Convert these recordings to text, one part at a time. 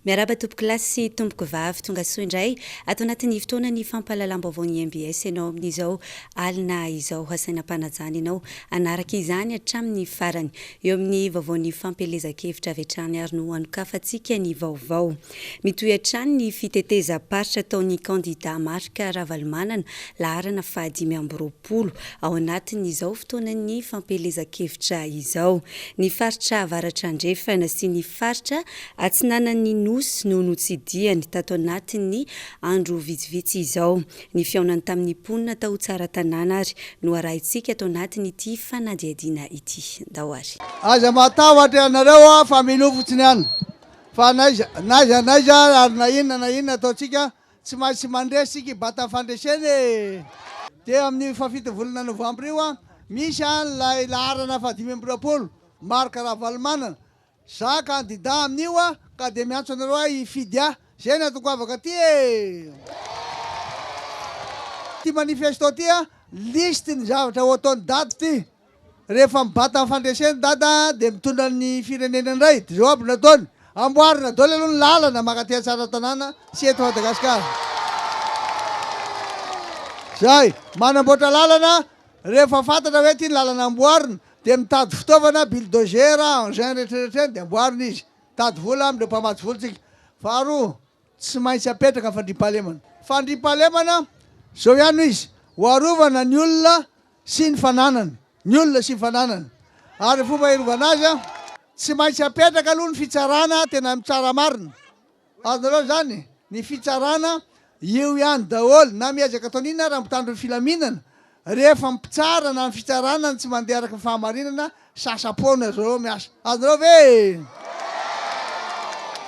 Miarahaba tompokolahy sy tompokovavy, tonga soa indray ato anatin'ny fotoanan'ny fampahalalam-baovaon'ny mbs ianao amin'izao alina izao. Hasaina am-panajana ianao hanaraka izany hatramin'ny farany. Eo amin'ny vaovaon'ny fampielezan-kevitra avy hatrany ary no hanokafantsika ny vaovao. Mitohy hatrany ny fitetezam-paritra ataon'ny kandida Marc Ravalomanana, laharana faha-25, ao anatin'izao fotoanan'ny fampielezan-kevitra izao. Ny faritra avaratra andrefana sy ny faritra atsinanan'ny Nosy no notsidihany tato anatin'ny andro vitsivitsy izao. Ny fihaonany tamin'ny mponina tao Tsaratanàna ary no arahintsika ato anatin'ity fanadihadiana ity. Ndao ary. Aza matahotra ianareo fa minoa fotsiny ihany. Fa n'aiza n'aiza n'aiza ary na inona na inona ataontsika, tsy maintsy mandresy isika hibata ny fandresena e! Dia amin'io fahafito volana novambra io an, misy an'ilay laharana fahadimy 25, Marc Ravalomanana. Za kandida amin'io an, ka dia miantso anareo aho hifidy ahy. Zay no atongavako aty e! Ity manifesto ity an, liste ny zavatra ho ataon'i Dada ity. Rehefa mibata ny fandresena dada dia mitondra ny firenena indray dia zao aby no ataony, amboarina daholo aloha ny lalana mankaty Tsaratanàna sy eto Madagasikara. Zay, manamboatra lalana, rehefa fantatra hoe ity ny lalana amboarina dia mitady fitaovana, bulldozer, engin rehetra rehetra eny dia amboarina izy. Mitady vola amin'ireo mpamatsy vola tsika. Faharoa, tsy maintsy apetraka ny fandriampahalemana. Fandriampahalemana, zao ihany no izy, ho arovana ny olona sy ny fananany, ny olona sy ny fananany. Ary ny fomba hiarovana azy, tsy maintsy apetraka aloha ny fitsarana tena mitsara marina. Azonareo izany? Ny fitsarana, io ihany daholo, na miezaka ataony inona ary mpitandro ny filaminana, rehefa mpitsara na ny fitsarana no tsy mandeha araka ny fahamarinana, sasa-poana zareo miasa. Azonareo ve e?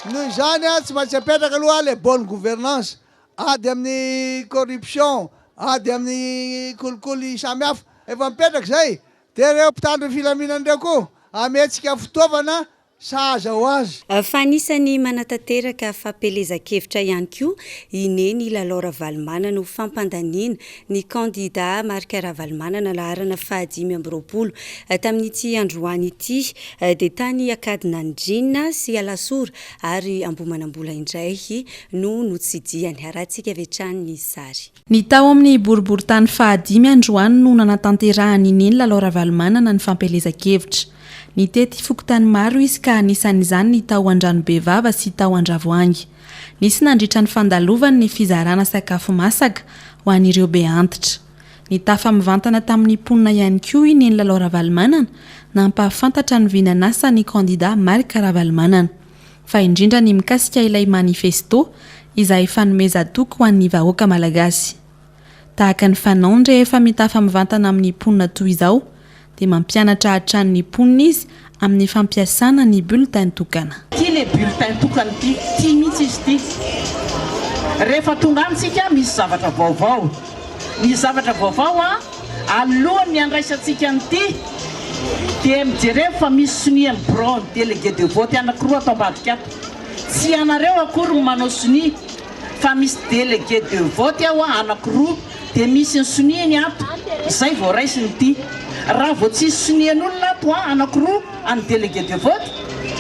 Noho izany, tsy maintsy apetraka aloha ilay bonne gouvernance. Ady amin'ny corruption, ady amin'ny kolikoly samihafa, efa mipetraka izay, dia ireo mpitandro ny filaminana ireo koa hametsika fitaovana sahaza ho azy. Fa anisan'ny manatanteraka fampielezan-kevitra ihany koa i Neny Lalao Ravalomanana ho fampandaniana ny kandida Marc Ravalomanana laharana faha 25. Tamin'ity androany ity dia tany Ankadinandriana sy Alasora ary Ambohimanambola indray no notsidihany. Arahantsika avy hatrany ny sary. Ny tao amin'ny boriborintany fahadimy androany no nanatanterahan'i Neny Lalao Ravalomanana ny fampielezan-kevitra. Nitety fokontany maro izy ka anisan'izany ny tao Andranobevava sy tao Andravoahangy. Nisy nandritra ny fandalovany ny fizarana sakafo masaka ho an'ireo be antitra. Nitafa mivantana tamin'ny mponina ihany koa i Neny Lalao Ravalomanana nampahafantatra ny vinan'asan'ny kandida Marc Ravalomanana. Fa indrindra ny mikasika ilay manifesto izay fanomezan-toky ho an'ny vahoaka malagasy. Tahaka ny fanaony rehefa mitafa mivantana amin'ny mponina toy izao dia mampianatra hatrany ny mponina izy amin'ny fampiasana ny bulletin tokana. Ity le bulletin tokana ity, ity mihitsy izy ity. Rehefa tonga any tsika misy zavatra vaovao. Ny zavatra vaovao an, alohan'ny handraisantsika an'ity dia mijerevo fa misy sonian'ny birao ny délégué de vote anakiroa ato ambadika ato. Tsy ianareo akory no manao sonia fa misy délégué de vote ao anakiroa Dia misy ny soniany ato, izay vao raisiny ity. Raha vao tsisy sonian'olona ato an, anakiroa an'ny délégué de vote,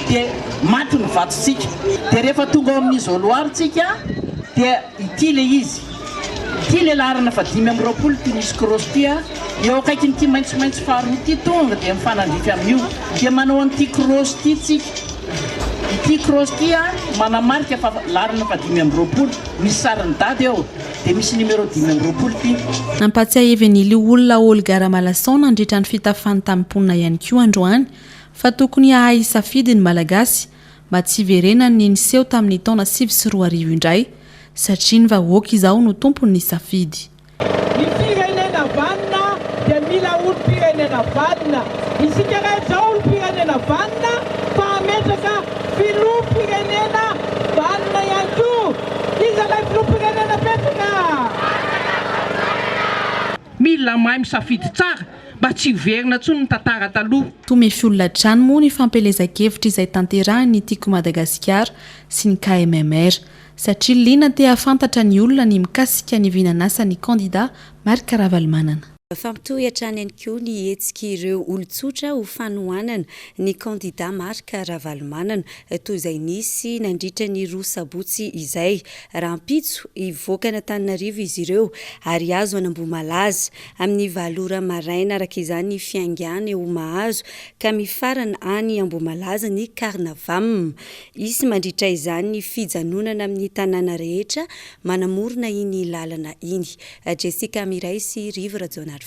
dia maty ny vatontsika. Dia rehefa tonga ao amin'ny isoloir tsika, dia ity ilay izy. Ity ilay laharana fa 25 ity misy cross ity an, eo akaikin'ity maitsomaitso faharoa ity tonga dia mifanandrify amin'io. Dia manao an'ity cross ity tsika. Ity cross ity an, manamarika fa laharana fa 25, misy sarin'i Dada eo. Dia misy numéro 25 ity. Nampahatsiahivin'ny Loholona Olga Ramalason nandritra ny fitafany tamin'ny mponina ihany koa androany fa tokony hahay hisafidy ny Malagasy mba tsy hiverenan'ny niseho tamin'ny taona 2009 indray satria ny vahoaka izao no tompon'ny safidy. Ny firenena vanona dia mila olom-pirenena vanona. Isika rehetra izao olom-pirenena vanona fa hametraka filoham-pirenena vanona ihany koa. Iza ilay filoham-pirenena apetraka? Mila mahay misafidy tsara mba tsy hiverina intsony ny tantara taloha. Tomefy olona hatrany moa ny fampielezan-kevitra izay tanterahin'ny Tiako Madagasikara sy ny KMMR. Satria liana te hahafantatra ny olona ny mikasika ny vinan'asan'ny kandida Marc Ravalomanana. Fa mitohy hatrany ihany koa ny hetsik'ireo olon-tsotra ho fanohanana ny kandida Marc Ravalomanana, toy izay nisy nandritra ny roa sabotsy izay. Rahampitso, hivoaka an'Antananarivo izy ireo ary hihazo an'Ambohimalaza. Amin'ny valo ora maraina araka izany ny fiaingàna eo Mahazo ka mifarana any Ambohimalaza ny Carnavam. Hisy mandritra izany ny fijanonana amin'ny tanàna rehetra manamorona iny lalana iny. Jessica Miray sy Rivo Rajaonarivelo.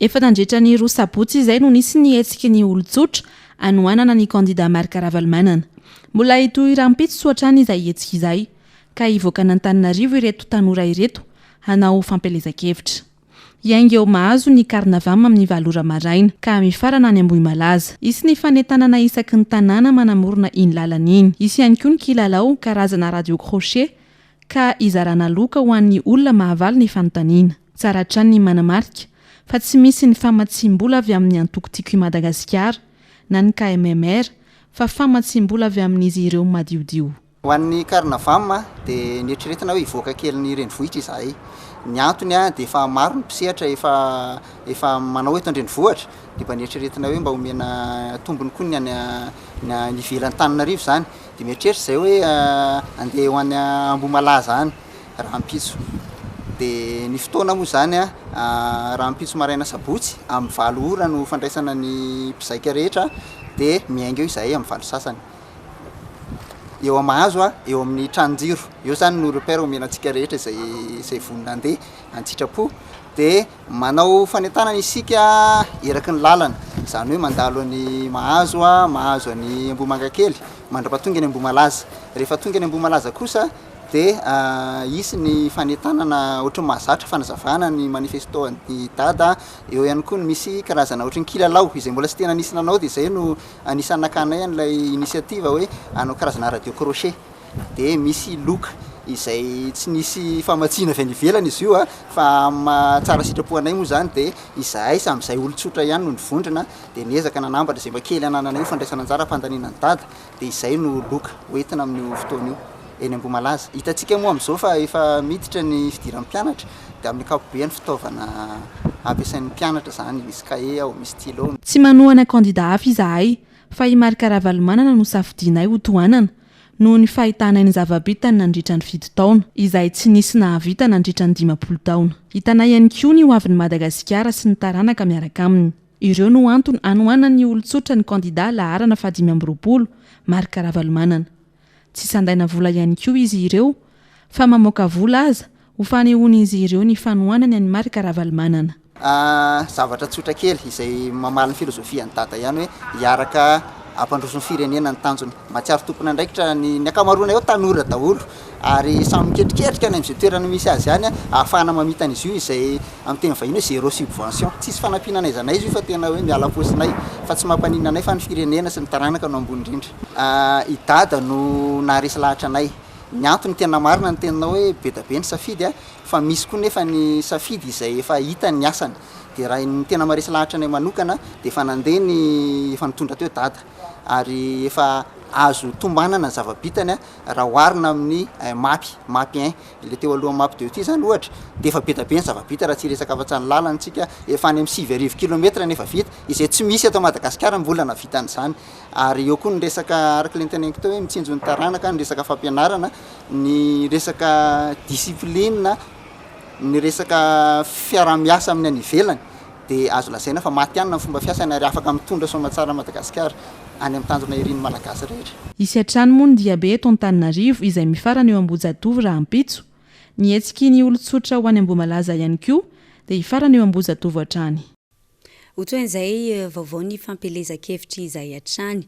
Efa nandritra ny roa sabotsy izay no nisy ny hetsiky ny olon-tsotra hanohanana ny kandida Marc Ravalomanana. Mbola hitohy rahampitso hatrany izay hetsika izay, ka hivoaka an'Antananarivo ireto tanora ireto hanao fampielezan-kevitra. Hiainga eo Mahazo ny Carnavam amin'ny valo ora maraina, ka mifarana any Ambohimalaza. Hisy ny fanentanana isaky ny tanàna manamorona iny lalana iny. Hisy ihany koa ny kilalao, karazana radio crochet, ka hizarana loka ho an'ny olona mahavaly ny fanontaniana. Tsara hatrany ny manamarika fa tsy misy ny famatsiam-bola avy amin'ny antoko Tiako i Madagasikara na ny KMMR fa famatsiam-bola avy amin'izy ireo madiodio. Ho an'ny Carnavam dia neritreretina hoe hivoaka kely ny renivohitra izahay. Ny antony dia efa maro ny mpisehatra efa efa manao eto an-drenivohitra dia mba neritreretina hoe mba omena tombony koa ny any ny any ivelan'Antananarivo izany. Dia mieritreritra izay hoe andeha ho any Ambohimalaza any rahampitso. Dia ny fotoana moa izany rahampitso maraina sabotsy amin'ny valo ora no fandraisana ny mpizaika rehetra dia miainga eo izahay amin'ny valo sasany. Eo Mahazo, eo amin'ny tranon-jiro. Eo izany no repère omena antsika rehetra izay izay vonona handeha an-tsitrapo. Dia manao fanentanana isika eraky ny lalana, izany hoe mandalo an'i Mahazo, mahazo an'i Ambohimangakely, mandra-pahatonga eny Ambohimalaza. Rehefa tonga eny Ambohimalaza kosa dia hisy ny fanentanana ohatran'ny mahazatra, fanazavana ny manifesto an'i Dada, eo ihany koa ny misy karazana ohatran'ny kilalao izay mbola tsy tena nisy nanao dia izay no anisan'ny nakanay an'ilay initiative hoe hanao karazana radio crochet. Dia misy loka izay tsy nisy famatsiana avy any ivelany izy io fa amin'ny maha tsara sitrapo anay moa izany dia izahay samy izahay olon-tsotra ihany no nivondrona dia niezaka nanambatra izay mba kely anananay ho fandraisana anjara hampandaniana an'i Dada dia izay no loka hoentina amin'io fotoana io eny Ambohimalaza. Hitantsika moa amin'izao fa efa miditra ny fidiran'ny mpianatra dia amin'ny ankapobeny fitaovana ampiasain'ny mpianatra izany, misy kahie ao, misy stylo. Tsy manohana kandida hafa izahay fa i Marc Ravalomanana no safidianay ho tohanana noho ny fahitanay ny zava-bitany nandritra ny fito taona, izay tsy nisy nahavita nandritra ny 50 taona. Hitanay ihany koa ny hoavin'i Madagasikara sy ny taranaka miaraka aminy. Ireo no antony hanohanan'ny olon-tsotra ny kandida laharana faha-25, Marc Ravalomanana. Tsy sandaina vola ihany koa izy ireo fa mamoaka vola aza ho fanehoan'izy ireo ny fanohanany an'i Marc Ravalomanana. Zavatra tsotra kely izay mamaly ny filozofian'i Dada ihany hoe hiaraka hampandroso ny firenena ny tanjona. Mahatsiaro tompon'andraikitra ny ny ankamaroanay ao tanora daholo ary samy miketriketrika any amin'izay toerana misy azy any ahafahana mamita an'izy io izay amin'ny teny vahiny hoe zéro subvention. Tsisy fanampiana n'aiza n'aiza io fa tena hoe miala am-paosinay fa tsy mampaninona anay fa ny firenena sy ny taranaka no ambony indrindra. I Dada no naharesy lahatra anay. Ny antony tena marina ny teninao hoe be da be ny safidy a, fa misy koa nefa ny safidy izay efa hita ny asany. Dia raha ny tena maharesy lahatra anay manokana dia efa nandeha ny efa nitondra teo Dada ary efa azo tombanana ny zava-bitany raha oharina amin'ny mapy, mapy un, ilay teo alohan'ny mapy deux ity izany ohatra dia efa be da be ny zava-bita raha tsy hiresaka afa-tsy ny lalana isika, efa any amin'ny 9000 kilomètre ny efa vita, izay tsy misy eto Madagasikara mbola nahavita an'izany. Ary eo koa ny resaka araka ilay noteneniko teo hoe mitsinjo ny taranaka, ny resaka fampianarana, ny resaka discipline, ny resaka fiaraha-miasa amin'ny any ivelany dia azo lazaina fa matihanina ny fomba fiasany ary afaka mitondra soamatsara an'i Madagasikara any amin'ny tanjona irin'ny Malagasy rehetra. Hisy hatrany moa ny diabe eto Antananarivo izay mifarana eo Ambohijatovo rahampitso. Ny hetsiky ny olon-tsotra ho any Ambohimalaza ihany koa dia hifarana eo Ambohijatovo hatrany. Ho toy an'izay vaovao ny fampielezan-kevitra izay hatrany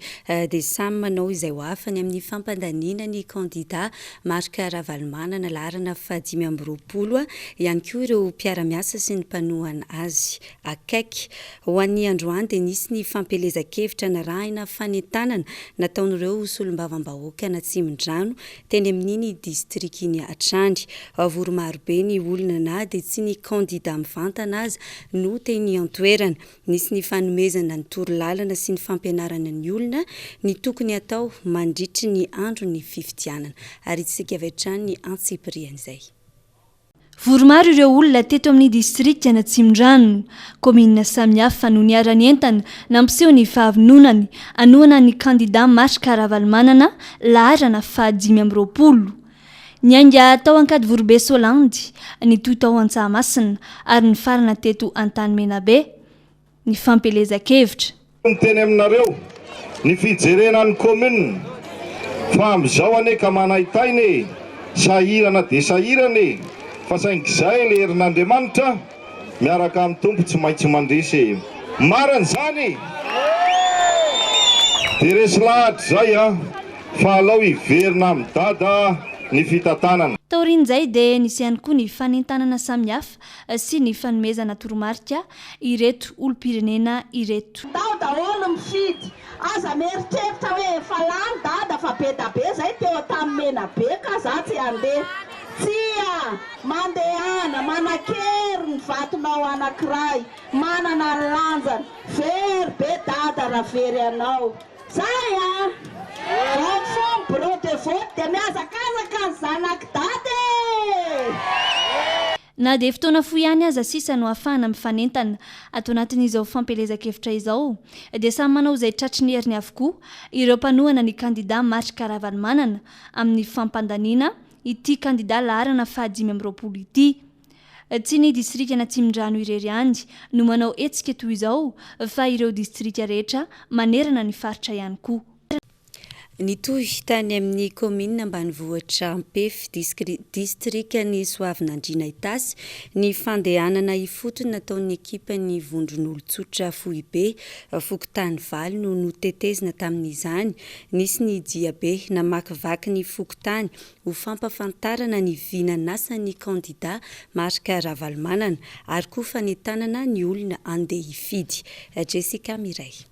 dia samy manao izay ho afany amin'ny fampandaniana ny kandida Marc Ravalomanana laharana faha-25 ihany koa ireo mpiara-miasa sy ny mpanohana azy akaiky. Ho an'ny androany dia nisy ny fampielezan-kevitra narahina fanentanana nataon'ireo solombavambahoakan'Atsimondrano teny amin'iny distrika iny hatrany. Vory marobe ny olona na dia tsy ny kandida mivantana aza no teny an-toerana. Nisy ny fanomezana ny torolalana sy ny fampianarana ny olona ny tokony hatao mandritry ny andron'ny fifidianana. Ary isika avy hatrany ny antsipirian'izay. Vory maro ireo olona teto amin'ny distrikan'Atsimondrano. Kaominina samihafa no niara-nientana nampiseho ny fahavononany hanohana ny kandida Marc Ravalomanana laharana faha 25. Niainga tao Ankadivoribe Solandy, nitohy tao Antsahamasina ary nifarana teto Antanimenabe ny fampielezan-kevitra. Miteny aminareo ny fijerena ny commune fa amizao anie ka manaitaina e! Sahirana dia sahirana e! Fa saingy izay le herin'Andriamanitra miaraka amin'ny Tompo tsy maintsy mandresy e! Marina izany e! Dia resy lahatra izay an! Fa alao hiverina amin'i Dada ny fitantanana. Taorian'izay dia nisy ihany koa ny fanentanana samihafa sy ny fanomezana toromarika ireto olom-pirenena ireto. Tao daholo mifidy. Aza mieritreritra hoe efa lany dada fa be da be zay teo Antanimena be ka za tsy handeha. Tsia! Mandehana, manan-kery ny vatonao anankiray, manana ny lanjany. Very be dada raha very anao. Zay a! Vao mifoha ny bureau de vote dia mihazakazaka ny zanak'i dada e! Na dia fotoana fohy ihany aza sisa no ahafahana mifanentana ato anatin'izao fampielezan-kevitra izao dia samy manao izay tratry ny heriny avokoa ireo mpanohana ny kandida Marc Ravalomanana amin'ny fampandaniana ity kandida laharana faha 25 ity. Tsy ny distrikan'Atsimondrano irery ihany no manao hetsika toy izao fa ireo distrika rehetra manerana ny faritra ihany koa. Nitohy tany amin'ny kaominina ambanivohitra Ampefy, distrikan'i Soavinandriana Itasy, ny fandehanana ifotony nataon'ny ekipan'ny vondron'olon-tsotra foibe. Fokontany valo no notetezina tamin'izany. Nisy ny diabe namakivaky ny fokontany ho fampafantarana ny vinan'asan'ny kandida Marc Ravalomanana ary koa fanentanana ny olona handeha hifidy. Jessica Miray.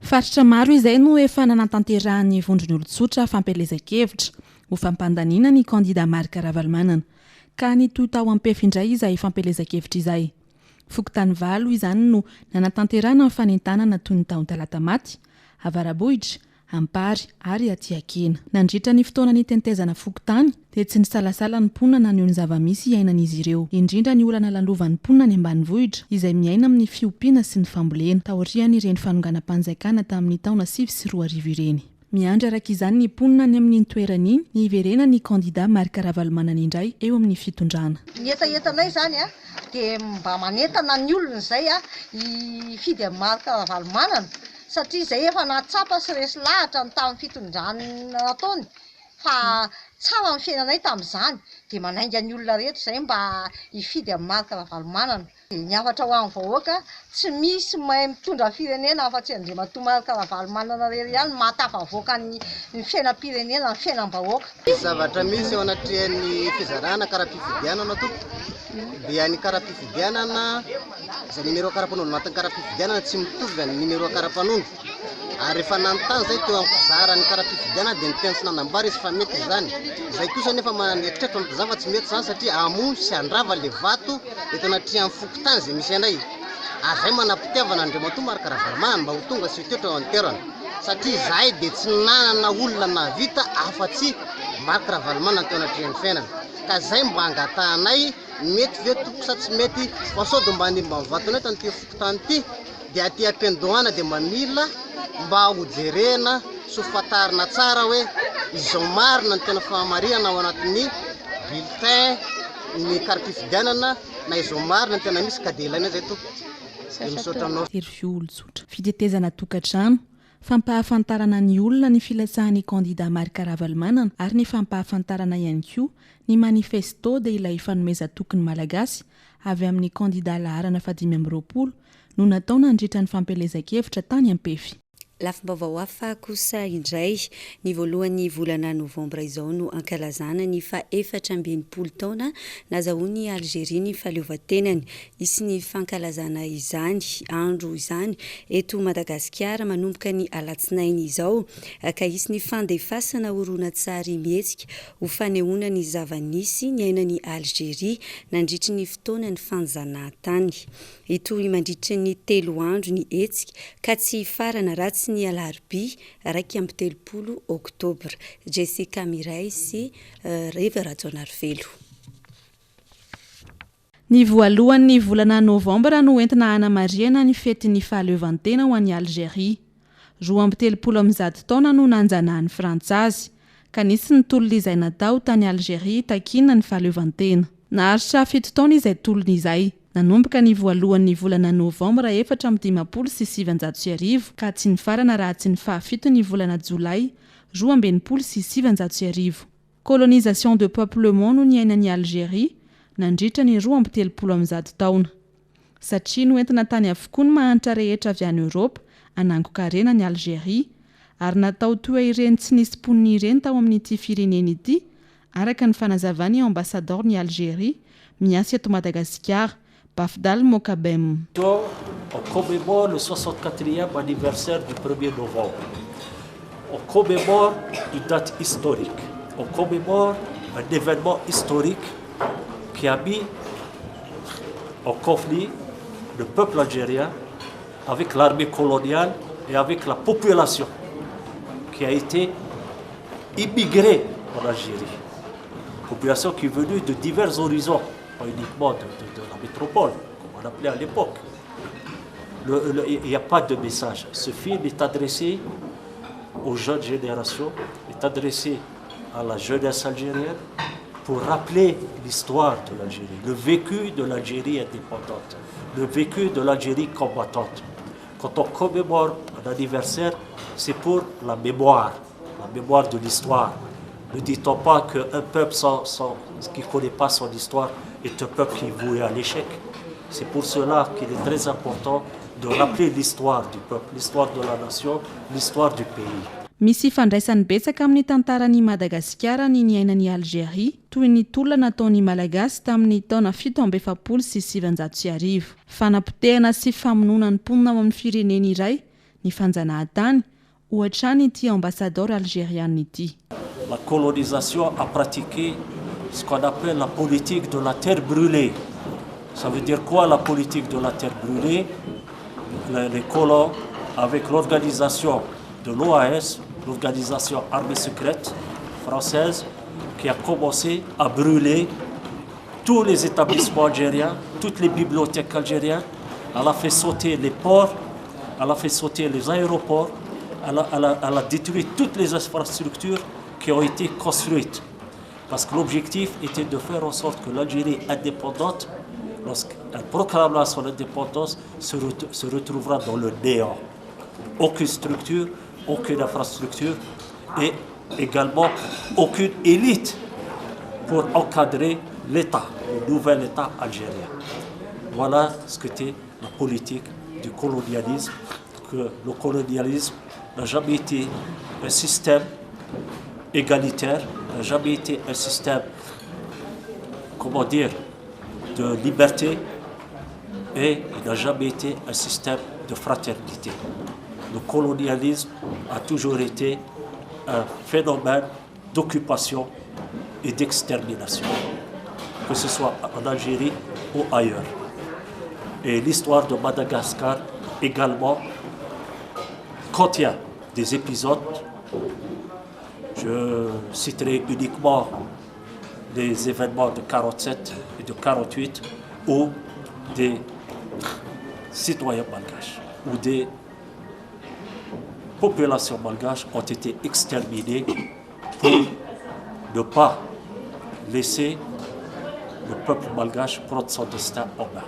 Faritra maro izay no efa nanatanterahan'ny vondron'olon-tsotra fampielezan-kevitra ho fampandaniana ny kandida Marc Ravalomanana, ka nitohy tao Ampefy indray izay fampielezan-kevitra izay. Fokontany valo izany no nanatanterahana ny fanentanana toy ny tao Talatamaty, Avarabohitra, Ampary ary aty Akena. Nandritra ny fotoana nitentezana fokontany dia tsy nisalasala ny mponina naneho ny zava-misy iainan'izy ireo, indrindra ny olana lalovan'ny mponina any ambanivohitra izay miaina amin'ny fiompiana sy ny fambolena, taorian'ireny fanonganam-panjakana tamin'ny taona 2009 ireny. Miandry araka izany ny mponina any amin'iny toerana iny ny hiverenan'ny kandida Marc Ravalomanana indray eo amin'ny fitondrana. Ny hetahetanay izany dia mba manentana ny olona izay hifidy an'i Marc Ravalomanana satria izay efa nahatsapa sy resy lahatra ny tamin'ny fitondrany nataony fa tsara ny fiainanay tamin'izany dia manainga ny olona rehetra izay mba hifidy an'i Marc Ravalomanana. Ny hafatra ho an'ny vahoaka, tsy misy mahay mitondra firenena afa-tsy Andriamatoa Marc Ravalomanana irery ihany no mahatafavoaka ny fiainam-pirenena, ny fiainam-bahoaka. Ny zavatra misy eo anatrehan'ny fizarana kara-pifidianana tompoko dia ny kara-pifidianana izay numéro kara-panondro anatin'ny kara-pifidianana tsy mitovy amin'ny numéro kara-panondro ary rehefa nanontany izay teo amin'ny mpizara ny kara-pifidianana dia niteny sy nanambara izy fa mety izany, izay kosa anefa manana eritreritra anatin'izany fa tsy mety izany satria hamono sy handrava ilay vato eto anatrehan'ny fokontany izay misy anay ary izay manam-pitiavana an'Andriamatoa Marc Ravalomanana mba ho tonga sy hitoetra ao an-toerana satria izahay dia tsy nanana olona nahavita afa-tsy Marc Ravalomanana teo anatrehan'ny fiainana ka izay mba angatahanay Mety ve tompoko sa tsy mety fa sao dia mba hanimba ny vatonay eto amin'ity fokontany ity dia aty am-piandohana dia mba mila mba ho jerena sy ho fantarina tsara hoe izao marina ny tena fahamarinana ao anatin'ny bulletin ny kari-pifidianana na izao marina ny tena misy ka dia ilaina izay tompoko dia misaotra anao. Interview olon-tsotra. Fitetezana tokantrano, fampahafantarana ny olona ny filatsahan'ny kandida Marc Ravalomanana ary ny fampahafantarana ihany koa ny manifesto dia ilay fanomezan-toky ny Malagasy avy amin'ny kandida laharana faha 25 no natao nandritra ny fampielezan-kevitra tany Ampefy. Lafim-baovao hafa kosa indray, ny voalohan'ny volana novambra izao no ankalazana ny faha-64 taona nazahoan'i Algeria ny fahaleovantenany. Hisy ny fankalazana izany andro izany eto Madagasikara manomboka ny alatsinainy izao ka hisy ny fandefasana horonantsary mihetsika ho fanehoana ny zava-nisy niainan'i Algeria nandritry ny fotoanan'ny fanjanahantany. Hitohy mandritry ny telo andro ny hetsika ka tsy hifarana raha tsy ny alarobia 31 oktobra. Jessica Miray sy Reva Rajaonarivelo. Ny voalohan'ny volana novambra no entina hanamarihana ny fetin'ny fahaleovantena ho an'i Algeria. 132 taona no nanjanahan'ny Frantsa azy, ka nisy ny tolona izay natao tany Algeria hitakiana ny fahaleovantena. Naharitra fito taona izay tolona izay, nanomboka ny voalohan'ny volana novambra 1954 ka tsy nifarana raha tsy ny fahafiton'ny volana jolay 1962. Colonisation de peuplement no niainan'i Algeria nandritra ny 132 taona. Satria noentina tany avokoa ny mahantra rehetra avy any Eoropa hanangon-karena an'i Algeria, ary natao toa ireny tsy nisy mponina ireny tao amin'ity firenena ity, araka ny fanazavan'i Ambasadaoron'i Algeria miasa eto Madagasikara, Bafdal Mokabem. On commémore le 64e anniversaire du 1er novembre. On commémore une date historique. On commémore un événement historique qui a mis en conflit le peuple algérien avec l'armée coloniale et avec la population qui a été immigrée en Algérie. Population qui est venue de divers horizons, pas uniquement de, de, de la métropole, comme on l'appelait à l'époque. Il n'y a pas de message. Ce film est adressé aux jeunes générations, est adressé à la jeunesse algérienne pour rappeler l'histoire de l'Algérie, le vécu de l'Algérie indépendante, le vécu de l'Algérie combattante. Quand on commémore un anniversaire, c'est pour la mémoire, la mémoire de l'histoire. Ne dit-on pas qu'un peuple sans, sans, qui ne connaît pas son histoire est un peuple qui est voué à l'échec C'est pour cela qu'il est très important de rappeler l'histoire du peuple, l'histoire de la nation, l'histoire du pays. Misy ifandraisany betsaka amin'ny tantaran'i Madagasikara ny niainan'i Algeria, toy ny tolona nataon'ny Malagasy tamin'ny taona 1947. Fanapotehana sy famonoana ny mponina ao amin'ny firenena iray ny fanjanahantany, hoy hatrany ity ambasadaoro algeriana ity. La colonisation a pratiqué ce qu'on appelle la politique de la terre brûlée. Ça veut dire quoi la politique de la terre brûlée Les colons, avec l'organisation de l'OAS, l'organisation armée secrète française, qui a commencé à brûler tous les établissements algériens, toutes les bibliothèques algériennes. Elle a fait sauter les ports, elle a fait sauter les aéroports, elle a, elle a, elle a détruit toutes les infrastructures qui ont été construites. Parce que l'objectif était de faire en sorte que l'Algérie indépendante, lorsqu'elle proclamera son indépendance, se, se retrouvera dans le néant. Aucune structure, aucune infrastructure et également aucune élite pour encadrer l'État, le nouvel État algérien. Voilà ce qu'était la politique du colonialisme, que le colonialisme n'a jamais été un système égalitaire, n'a jamais été un système, comment dire, de liberté et il n'a jamais été un système de fraternité. Le colonialisme a toujours été un phénomène d'occupation et d'extermination, que ce soit en Algérie ou ailleurs. Et l'histoire de Madagascar également contient des épisodes. Je citerai uniquement les événements de 47 et de 48 où des citoyens malgaches ou des populations malgaches ont été exterminées pour ne pas laisser le peuple malgache prendre son destin en main.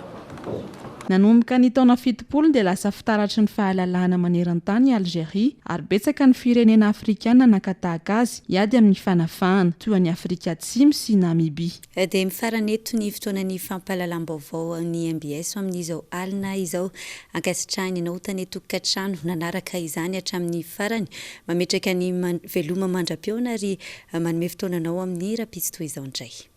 Nanomboka ny taona 70 dia lasa fitaratry ny fahalalahana maneran-tany i Algeria ary betsaka ny firenena afrikana naka tahaka azy hiady amin'ny fanafahana, toa an'i Afrika Atsimo sy Namibia. Dia mifarana eto ny fotoanan'ny fampahalalam-baovao ny mbs amin'izao alina izao. Ankasitrahina ianao tany an-tokantrano nanaraka izany hatramin'ny farany. Mametraka ny veloma mandra-pihaona ary manome fotoana anao amin'ny rahampitso toy izao indray.